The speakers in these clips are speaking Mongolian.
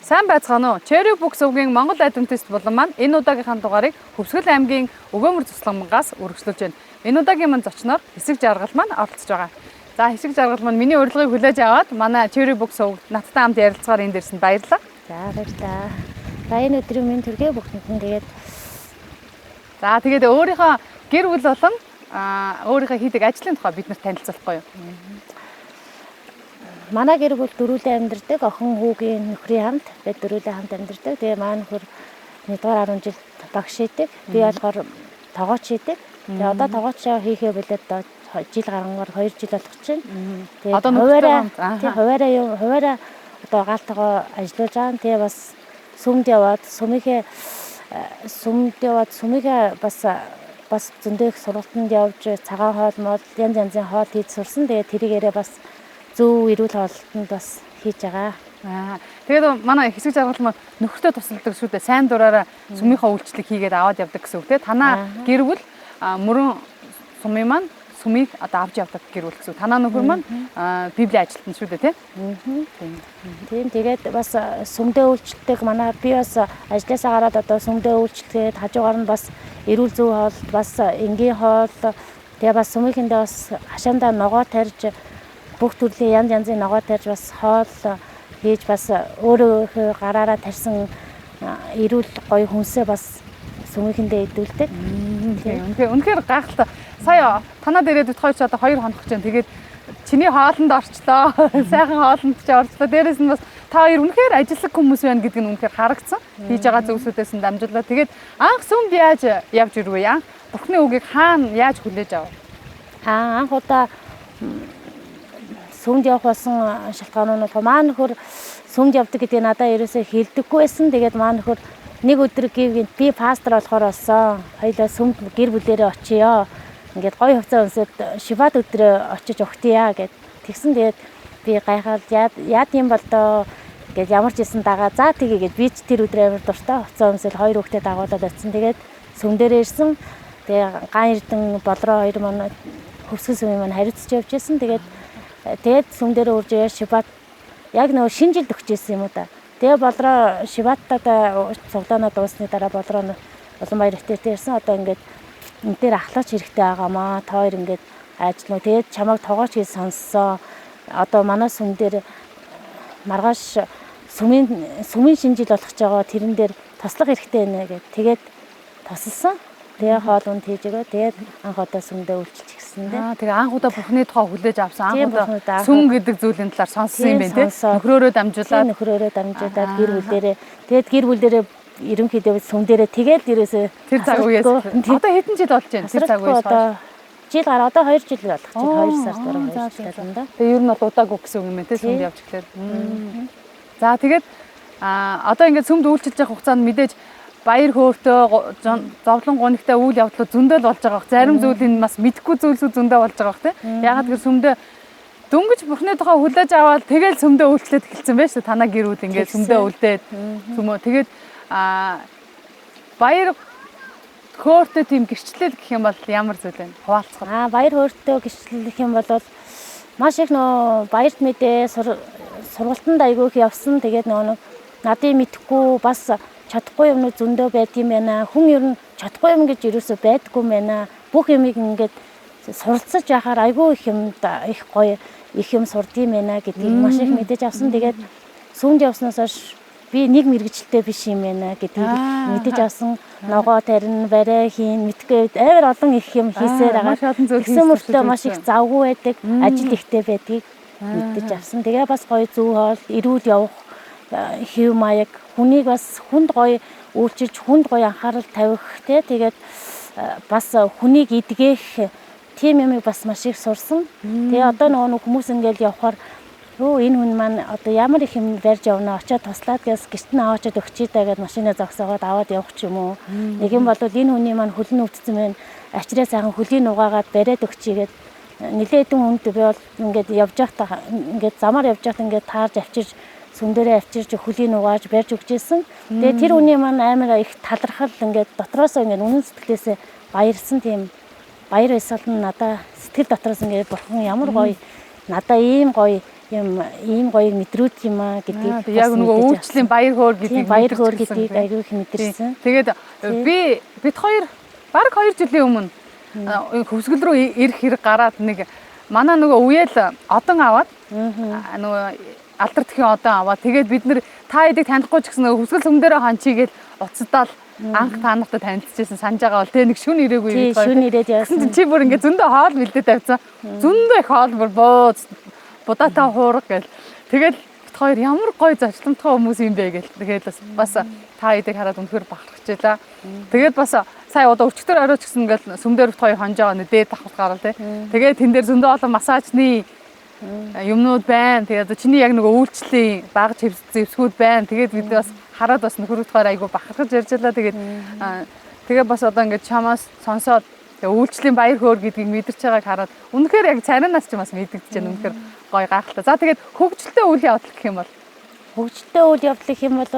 Сайн байцгаана уу? Cherry Book сувгийн Монгол Адвентист булан маань энэ удаагийнхаа дугаарыг Хөвсгөл аймгийн Өгөөмөр цуслангаас үргэлжлүүлж байна. Энэ удаагийн маань зочноор Хэсэг Жаргал маань оролцож байгаа. За, Хэсэг Жаргал маань миний урилгыг хүлээж аваад манай Cherry Book сувг надтай хамт ярилцгаар энд ирсэнд баярлалаа. За, баярлалаа. За, энэ өдрийн мэнд хүргэе бүхэнд нь, тэгээд За, тэгээд өөрийнхөө гэр бүл болон өөрийнхөө хийдэг ажлын тухай бид нарт танилцуулахгүй юу? Манай гэр бүл дөрвүүлээ амьдардаг. Охин, хүүгийн, нөхрийн хамт бид дөрвүүлээ хамт амьдардаг. Тэгээ манай нөхөр 1-р 10 жил багш хийдэг. Би болохоор тогооч хийдэг. Тэгээ одоо тогооч хийхээ болоод одоо жил гарангаар 2 жил болох чинь. Тэгээд Одоо нөхөртөө хуваараа хамт, ааха. Тий, хуваараа юм, хуваараа одоо гал тогоо ажиллуулж байгаа. Тэгээ бас сүмд яваад сүмийнхээ бас зөндөө их сургалтанд явж, цагаан хоол мол, янз янзын хоол хийж сурсан. Тэгээ тэрийгээрээ бас зөв эрүүл хоолтонд бас хийж байгаа. Тэгээд манай Хэсэг Жаргал маань нөхөртөө тусалдаг шүү дээ. Сайн дураараа сүмийнхээ үйлчлэг хийгээд аваад явдаг гэсэн үг, тийм. Танаа гэр бүл Мөрөн сумын маань сүмийг одоо авч явдаг гэр бүл гэсэн үг. Танаа нөхөр маань библийн ажилтан шүү дээ, тийм. Тийм, тэгээд бас сүмдээ үйлчлдэг. Манай би бас ажлаасаа гараад одоо сүмдээ үйлчлэгээд, хажуугаар нь бас эрүүл зөв хоолт, бас энгийн хоол, тэгээ бас сүмийнхэндээ бас хашаандаа ногоо тарьж, бүх төрлийн янз янзын ногоо тарьж, бас хоол хийж, бас өөрөө гараараа тарьсан эрүүл гоё хүнсээ бас сүмийнхэндээ идүүлдэг. Тийм. Үнэхээр үнэхээр гайхалтай. Сая танаа дээрээ бид хоёр ч одоо 2 хоног ч юм. Тэгээд чиний хоолнд орчлоо. Сайхан хоолнд ч орчлоо. Дээрээс нь бас та хоёр үнэхээр ажиллаг хүмүүс байна гэдэг нь үнэхээр харагдсан. Хийж байгаа зүйлсүүдээс нь дамжуулаад. Тэгээд анх сүмд яаж явж ирвэ? Анх Бурхны үгийг хаана яаж хүлээж авав? Аа, анх удаа сүмд явах болсон шалтгаан нь болохоор маа нөхөр сүмд явдаг гэдгийг надад ерөөсөө хэлдэггүй байсан. Тэгээд маа нөхөр нэг өдөр гинт би пастор болохоор болсон. Хоёлаа сүмд гэр бүлээрээ очиё. Ингээд гоё хувцас өмсөд шибат өдрөө очиж угтъя гэд. Тэгсэн, тэгээд би гайхаад яад юм бол доо гээд ямар ч исэн дагаа за тгий гэд, би ч тэр өдөр амар дуртай хувцас өмсөд хоёр хүүхдээ дагуулад очисон. Тэгээд сүм дээрээ ирсэн. Тэгээ Ган Эрдэн, Болроо хоёр маань Хөвсгөл сүмийн маань хариуцж явж исэн. Тэгээд сүм дээрээ урж ирээ, шибат яг нөгөө шинэ жилд өгчээсэн юм уу да. Тэгээ Болроо шибаттаа цуглаанаа дуусны дараа Болроо Улаанбаяр хотод ирсэн. Одоо ингээд энэ дээр ахлаач хэрэгтэй байгаамаа. Та хоёр ингээд ажиллана. Тэгээд чамайг тогооч гэж сонссон. Одоо манай сүм дээр маргааш сүмийн шинэ жил болох ч байгаа, тэрэн дээр туслах хэрэгтэй нэ гэд. Тэгээд тусалсан. Тэгээ хоол унд хийж өгөө. Тэгээд анх удаа сүмдээ үйлчилж гисэн дээ. Аа, тэгээ анх удаа Бурхны тухай хүлээж авсан. Анх Тийм, удаа Бурхны тухай. Сүм гэдэг зүйлийн талаар сонссон юм байна, тийм. Сонсоод. Нөхрөөрөө дамжуулаад. Нөхрөөрөө дамжуулаад, гэр бүлээрээ. Тэгээд гэр бүлээрээ ерөнхийдөө сүм дээрээ тэгэл ерөөсөө Тэр цаг үеэс тасралтгүй. Одоо хэдэн жил болж байна? Тэр цаг Тасралтгүй үеэс хойш. Одоо жил гар одоо 2 жил болох чинь 2 сар дараа 2 жил болно да. Тэгээ ер нь бол удаагүй гэсэн үг юм байна, тийм, сүмд явж эхлэв. За, тэгээд одоо ингээд сүмд үйлчилж явах хугацаанд мэдээж баяр хөөртэй, зовлон гунигтай үйл явдлууд зөндөл болж байгаа бах. Зарим зүйлийг бас мэдэхгүй зүйлсүүд зөндөө болж байгаа бах, тийм. Ягаад гэвэл сүмдээ дөнгөж Бурхны тухай хүлээж аваад тэгэл сүмдээ үйлчлээд эхэлсэн байж шүү. Танаа гэр бүл ингээд сүмдээ үлдээд сүмөө тэгээд баяр хөөртэй тийм гэрчлэл гэх юм бол ямар зүйл вэ? Хуваалцах. Аа, баяр хөөртэй гэрчлэл гэх юм бол маш их нөө баярт мэдээ сургалтанд айгүй их явсан. Тэгээд нөө нэг надын мэдхгүй бас чадахгүй юмнууд зөндөө байдгийм байна. Хүн ер нь чадахгүй юм гэж ерөөсөө байдаггүй юм байна. Бүх юмыг ингээд суралцаж яхаар айгүй их юм их гоё их юм сурдгийм байна гэдгийг маш их мэдээж авсан. Тэгээд сүмд явснаас хойш би нэг мэргэжилтэй биш юм байна гэдгийг мэдээж авсан. Ногоо тарина, барай хийн, мэдгүй амар олон их юм хийсээр байгаа. Маш олон зүйл Тэгсэн хийсэн мөртлөө маш их гэсэн. завгүй байдаг, ажил ихтэй байдгийг мэдэж авсан. Тэгээ бас гоё зөв хоол, эрүүл явах хэв маяг, хүнийг бас хүнд гоё үйлчилж, хүнд гоё анхаарал тавих те, тэгээд бас хүнийг эдгэх тийм юмыг бас маш их сурсан. Тэгээ одоо нөгөө нэг хүмүүс ингээл явхаар өө, энэ хүн маань одоо ямар их юм барьж явна, очиод туслаад гэс гэрт нь аваачаад өгчий даа гэд машинаа зогсоогоод аваад явах ч юм уу. Нэг юм бол энэ хүний маань хөл нь өвдсөн байна. Ачраа сайхан хөлийн угаагаад бариад өгчий гэд нилээдэн хүнд би бол ингээд явж байхдаа, ингээд замаар явж байхдаа ингээд таарж авчирч, сүм дээрээ авчирч, хөлийн угааж барьж өгч ирсэн. Тэгээ тэр хүний маань амар их талархал, ингээд дотроосоо ингээд үнэн сэтгэлээсээ баярлсан, тийм баяр баясгал нь надаа сэтгэл дотроос ингээд бурхан ямар гоё надаа ийм гоё юм ийм гоёг мэдрүүлдэг юм аа гэдгийг яг нөгөө үйлчлийн баяр хөөр гэдгийг баяр хөөр гэдгийг айгүй их мэдэрсэн. Тэгээд бид хоёр бараг 2 жилийн өмнө хөвсгөл рүү ирэх хэрэг гараад нэг манай нөгөө үеэл одон аваад нөгөө алдар тхийн одон аваад тэгээд бид нэр та хэдийг танихгүй ч гэсэн нөгөө хөвсгөл сүм дээрээ хончийгээл уцдаал анх та нартай танилцчихсан санаж байгаа бол тэ нэг шүн ирээгүй юм байна. Шүн ирээд явсан. Чи бүр ингээ зөндөө хоол бэлдээ тавьсан. Зөндөө их хоол бүр бууз будаатай хуурга гэл. Тэгэл бит хоёр ямар гоё зочломтгой хүмүүс юм бэ гэл. Тэгээд бас та хэдийг хараад үнэхээр бахархажээ. Тэгээд бас сая одоо өчигдөр оройч гэсэн ингээл сүм дээр бит хоёр хонж байгаа нэ дээд давхар гарал тэ. Тэгээд тэн дээр зөндөө олон массажны юмнууд байна. Тэгээд чиний яг нөгөө үйлчлэлийн баг зэвсгүүд байна. Тэгээд бид бас хараад бас нөхөр бит хоёр айгу бахархаж ярьж байлаа. Тэгээд тэгээ бас одоо ингээд чамаас сонсоод үйлчлэлийн баяр хөөр гэдгийг мэдэрч байгааг хараад үнэхээр яг царинаас ч бас мэдэгдэж байна. Үнэхээр гоё гайхалтай. За тэгээд хөгжилтэй үйл явдал гэх юм бол хөгжилтэй үйл явдал гэх юм бол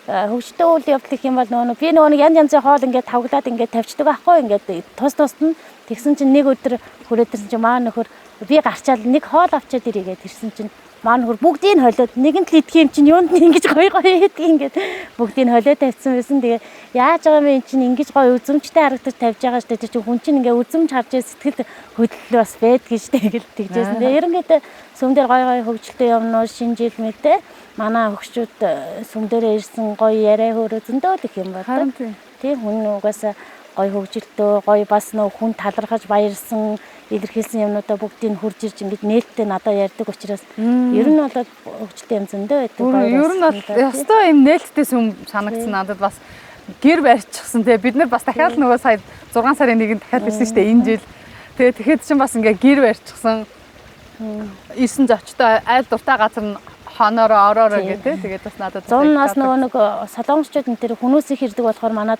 хөгжилтэй үйл явдал гэх юм бол нөгөө би нөгөө янз янзын хоол ингээд тавглаад ингээд тавьчихдаг байхгүй ингээд тус тусд нь тэгсэн чинь нэг өдөр хүрээд ирсэн чинь маа нөхөр би гарчаал нэг хоол авчиад ирээгээд ирсэн чинь маа нөхөр бүгдийг холиод нэгэн л идэх юм чинь юунд нь ингэж гоё гоё идэх ингээд бүгдийг холиод тавьсан байсан. Тэгээ яаж байгаа юм бэ чинь ингэж гоё үзэмжтэй харагдаж тавьж байгаа штэ тэр чинь хүн чинь ингээ үзэмж харж сэтгэл хөдлөл бас байдгийг штэ гэл тэгжсэн. Тэгээ ерөнхийдөө сүм дээр гоё гоё хөгжилтэй юмнууд шинэ жил мэдээ манай хөгшчүүд сүм дээрээ ирсэн гоё яриа хөөрөө зөндөө л их юм байна. Тийм хүн угаасаа гоё хөгжилтөө гоё бас нөө хүн талархаж баярлсан илэрхийлсэн юмнуудаа бүгдийг хурж ирж ингэж нээлттэй надад ярьдаг учраас ер нь бол хөгжилтэй юм зөндөө байдаг. Ер нь бол ёстой юм нээлттэй сүм санагдсан надад бас гэр барьчихсан те бид нар бас дахиад нөгөө сая 6 сарын 1-нд дахиад ирсэн шүү дээ энэ жил. Тэгээ тэгэхэд чинь бас ингээ гэр барьчихсан. Ирсэн зочтой айл дуртай газар нь хоноороо ороороо гэх те тэгээд бас надад 100 нас нөгөө нэг солонгосчууд энэ тэр хүмүүс их ирдэг болохоор манад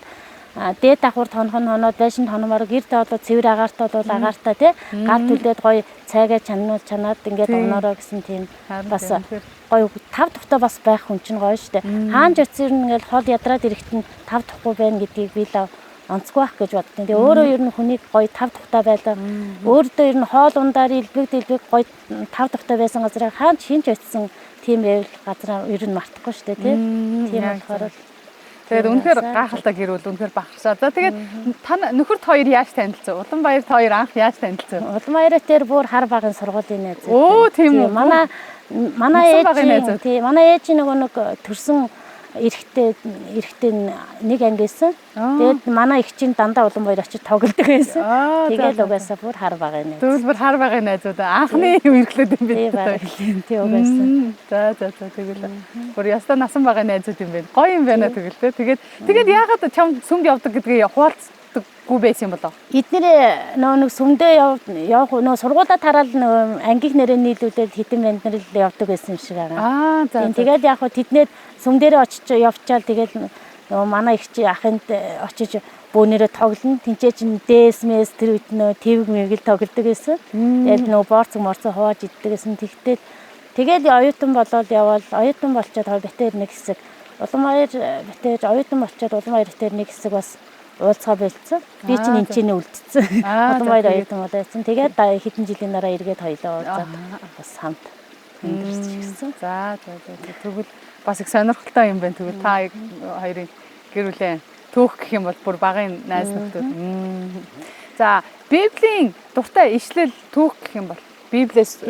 дээд давхар тонхон хоноод байшин тономоор гэр тоолоо цэвэр агаарт бол агаартай тий гал түлээд гоё цайгаа чануул чанаад ингээд оноороо гэсэн тийм бас гоё тав тухтай бас байх хүн чинь гоё штэ. Хаан ч очир нь ингээд хол ядраад ирэхэд нь тав тухгүй байна гэдгийг би л онцгүй байх гэж боддیں۔ Тэгээ өөрөө ер нь хүнийг гоё тав тухтай байлаа. Өөртөө ер нь хоол ундаар илбэг дэлбэг гоё тав тухтай байсан газараа хаан ч хинч очисон тийм байвал газараа ер нь мартахгүй штэ тий. Тийм болохоор Тэгээд үнэхээр гайхалтай гэр бүл үнэхээр бахархсаа. За тэгээд та нөхөрт хоёр яаж танилцав? Уланбаяр та хоёр анх яаж танилцав? Уланбаяр дээр бүр хар багын сургуулийн найз. Өө тийм үү. Манай ээж тийм манай ээж нөгөө нэг төрсөн эрэгтэй нэг анги байсан. Тэгээд манай эх чинь дандаа Уланбаяр очиж тоглодог байсан. Тэгээд угаасаа бүр хар багын найз. Тэгвэл бүр хар багын найзууд анхны юм эргэлээд юм байна. Тийм угаасаа. За за за тэгэл бүр ястаа насан багын найзууд юм байна. Гоё юм байна тэгэл те. Тэгээд яагаад чам сүмд явдаг гэдгийг хуваалцдаггүй байсан юм болоо? Эднэр нөгөө нэг сүмдээ явах нөгөө сургуулаа тараал нөгөө ангих нэрээ нийлүүлээд хитэн банд нар л явдаг байсан юм шиг байгаа. Аа за. Тэгээд яг хөө тэднээд сүм дээрээ очиж явчаал тэгэл нөгөө манай их чи ахынд очиж бөөнөрөө тоглоно. Тинчээ чин дээс мэс тэр үед нөө твэг мэгэл тоглодог байсан. Тэгэл нөгөө борцог морцог хувааж иддэг гэсэн. Тэгтэл тэгэл оюутан болоод яваал оюутан болчоод битээр нэг хэсэг Уланбаяр битээр оюутан болчоод Уланбаяр битээр нэг хэсэг бас уулзгаа болцсон. Би чинь энэ чинь үлдсэн. Уланбаяр оюутан болоод. Тэгээд хэдэн жилийн дараа эргээд хоёлоо уулзаад бас хамт амьдарч ирсэн. За за за тэгвэл бас их сонирхолтой юм байна. Тэгвэл та хоёрын гэр бүлийн түүх гэх юм бол бүр багын найз нөхдөд. За, Библийн дуртай ишлэл түүх гэх юм бол Библиэс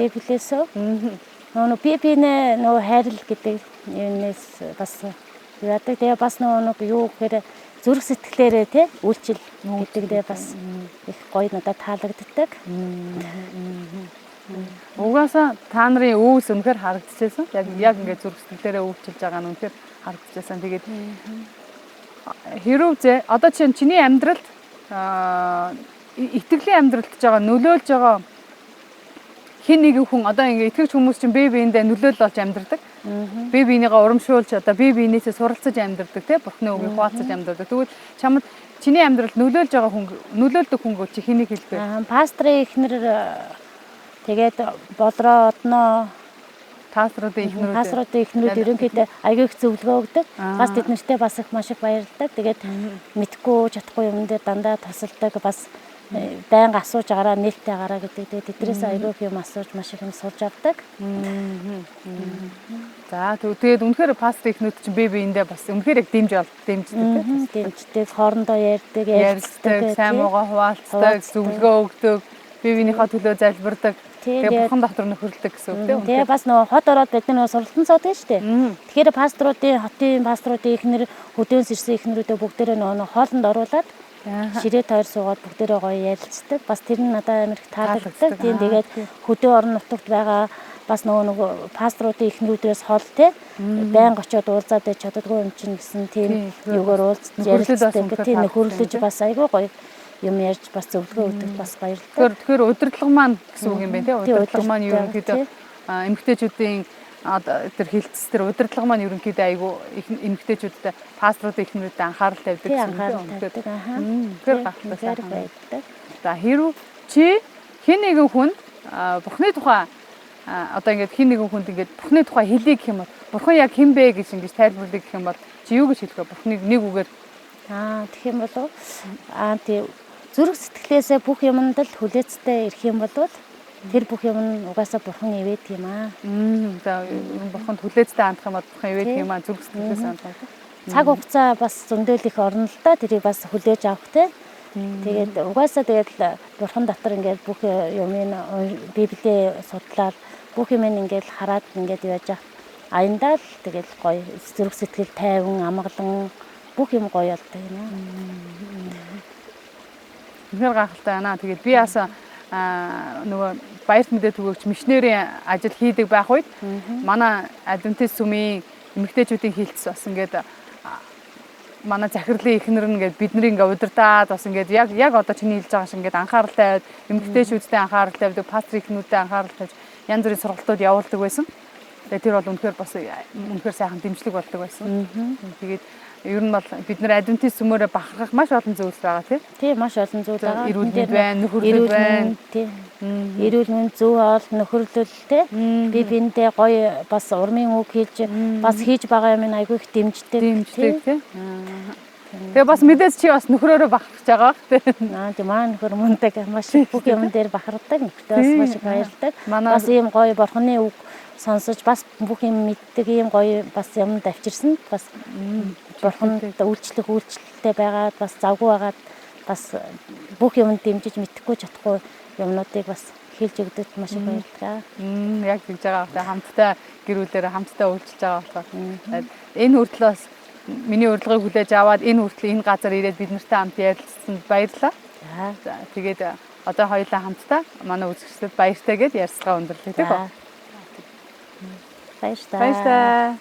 нөгөө би бинэ нөгөө хайрл гэдэг юунаас бас яадаг. Тэгээ бас нөгөө нэг юу гэхээр зүрх сэтгэлээрээ те үйлчил гэдэгдээ бас их гоё надад таалагддаг. Угаасаа та нарын үйлс үнэхээр харагдчихсан. Яг ингээд зүрх сэтгэлээрээ үйлчилж байгаа нь үнэхээр харагдчихсан. Тэгээд хэрвээ зэ одоо чинь чиний амьдралд итгэлийн амьдралд жоо нөлөөлж байгаа хэн нэгэн хүн одоо ингээд итгэгч хүмүүс чинь бие биендээ нөлөөлөл болж амьдардаг. Бие биенийгээ урамшуулж одоо бие биенээсээ суралцаж амьдардаг те Бурхны үгийг хуваалцаж амьдардаг. Тэгвэл чамд чиний амьдралд нөлөөлж байгаа хүн нөлөөлдөг хүн чи хэнийг хэлэх вэ? Пастрын эхнэр тэгээд болроо одноо пасторуудын эхнэрүүд ерөнхийдөө аягүй их зөвлөгөө өгдөг. Бас тэд нартэй бас их маш их баярлалдаг. Тэгээд мэдхгүй чадахгүй юм дээр дандаа тусалдаг. Бас Байнга асууж агараа, нээлттэй агараа гэдэг. Тэгээд тэднээс айгүй их юм асууж, маш их юм сурч авдаг. За, тэгээд үнэхээр пастор эхнүүд чинь бие биендээ бас үнэхээр яг дэмждэг тийм. Дэмждэг, хоорондоо ярьдаг, ярилцдаг, сайн муугаа хуваалцдаг, зөвлөгөө өгдөг, бие биенийхээ төлөө залбирдаг. Тэгээ бурхан дотор нөхөрлөдөг гэсэн үг тийм. Тэгээ бас нөгөө хот ороод бид нар сургалтанд суудаг шүү дээ. Тэгэхээр пасторуудын, хотын пасторуудын эхнэр, хөдөөнс ирсэн эхнэрүүдээ бүгдээрээ нөгөө хоолнд оруулаад ширээ тойр суугаад бүгдээрээ гоё ярилцдаг. Бас тэр нь надад амар их таалагддаг. Тийм, тэгээд хөдөө орон нутагт байгаа бас нөгөө пасторуудын эхнэрүүдээс хол те байнга очиод уулзаад байж чаддаггүй юм чинь гэсэн тийм юугаар уулзаж ярилцдаг. Тийм, нөхөрлөж бас айгүй гоё юм ярьж, бас зөвлөгөө өгдөг, бас баярлалаа. Тэгэхээр удирдлага маань гэсэн үг юм байна тий. Удирдлага маань ерөнхийдөө эмэгтэйчүүдийн тэр хилцс тэр удирдлага маань ерөнхийдөө айгүй эмэгтэйчүүдтэй, пасторуудын эхнэрүүдэд анхаарал тавьдаг гэсэн үг тий. Тэгэхээр гахалтай сайхан байдаг. За, хэрв чи хэн нэгэн хүнд Бурхны тухай одоо ингээд хэн нэгэн хүнд ингээд Бурхны тухай хэлье гэх юм бол, Бурхан яг хэн бэ гэж ингэж тайлбарлая гэх юм бол чи юу гэж хэлэх вэ? Бурхныг нэг үгээр. Тэгэх юм болов. Тий, зүрх сэтгэлээсээ бүх юмд л хүлээцтэй ирэх юм бол тэр бүх юм нь угаасаа бурхан ивэдэг юм аа. За, бурханд хүлээцтэй хандах юм бол бурхан ивэдэг юм аа, зүрх сэтгэлээс хандах юм. Цаг хугацаа бас зөндөл их орно л да, тэрийг бас хүлээж авах те. Тэгээд угаасаа тэгээд бурхан дотор ингээд бүх юмыг Библийг судлаад бүх юм ингээд хараад ингээд яаж аяндаа л тэгээд гоё зүрх сэтгэл тайван, амгалан бүх юм гоё болдог юм аа. Үнэхээр гайхалтай байна. Тэгээд би бас нөгөө баярт мэдээ түгээгч мишнэрийн ажил хийдэг байх үед манай адвентист сүмийн эмэгтэйчүүдийн хилцс бас ингээд манай захирлын эхнэр нь ингээд бидний ингээд удирдаад бас ингээд яг одоо чиний хэлж байгаа шиг ингээд анхаарал тавиад эмэгтэйчүүдтэй анхаарал тавьдаг, пастор эхнүүдтэй анхаарал тавьж янз бүрийн сургалтууд явуулдаг байсан. Тэгээд тэр бол үнэхээр бас үнэхээр сайхан дэмжлэг болдог байсан. Тэгээд ер нь бол бид нар адвентист сүмөөрөө бахархах маш олон зүйлс байгаа тий. Тий, маш олон зүйл байгаа. Эрүүл мэнд байна, нөхөрлөл байна. Тий. Эрүүл мэнд, зөв хоол, нөхөрлөл тий. Би биендээ гоё бас урмын үг хэлж, бас хийж байгаа юм айгүй их дэмждэг. Дэмждэг тий. Тэгээ бас мэдээж чи бас нөхрөөрөө бахархаж байгаа бах тий. Тий, маа нөхөр мундаг, маш их бүх юм дээр бахархдаг, нөхөртөө бас маш их баярлдаг. Бас ийм гоё бурханы үг сонсож бас бүх юм мэддэг, ийм гоё бас юм давчирсан. Бас бурханд үйлчлэх үйлчлэлтэй байгаад бас завгүй байгаад бас бүх юмд дэмжиж мэдхгүй чадахгүй юмнуудыг бас хэлж өгдөг, маш их баярлалаа. Яг тэгж байгаа бах. Хамтдаа гэр бүлээрээ хамтдаа үйлчилж байгаа болохоор энэ хүртэл бас миний урилгыг хүлээж аваад энэ хүртэл энэ газар ирээд бид нартай хамт ярилцсанд баярлалаа. За, тэгээд одоо хоёулаа хамтдаа манай үзэгчдэд баяртай гэдээ ярилцлага өндөрлөе тийм үү? Баярлалаа. Баярлалаа.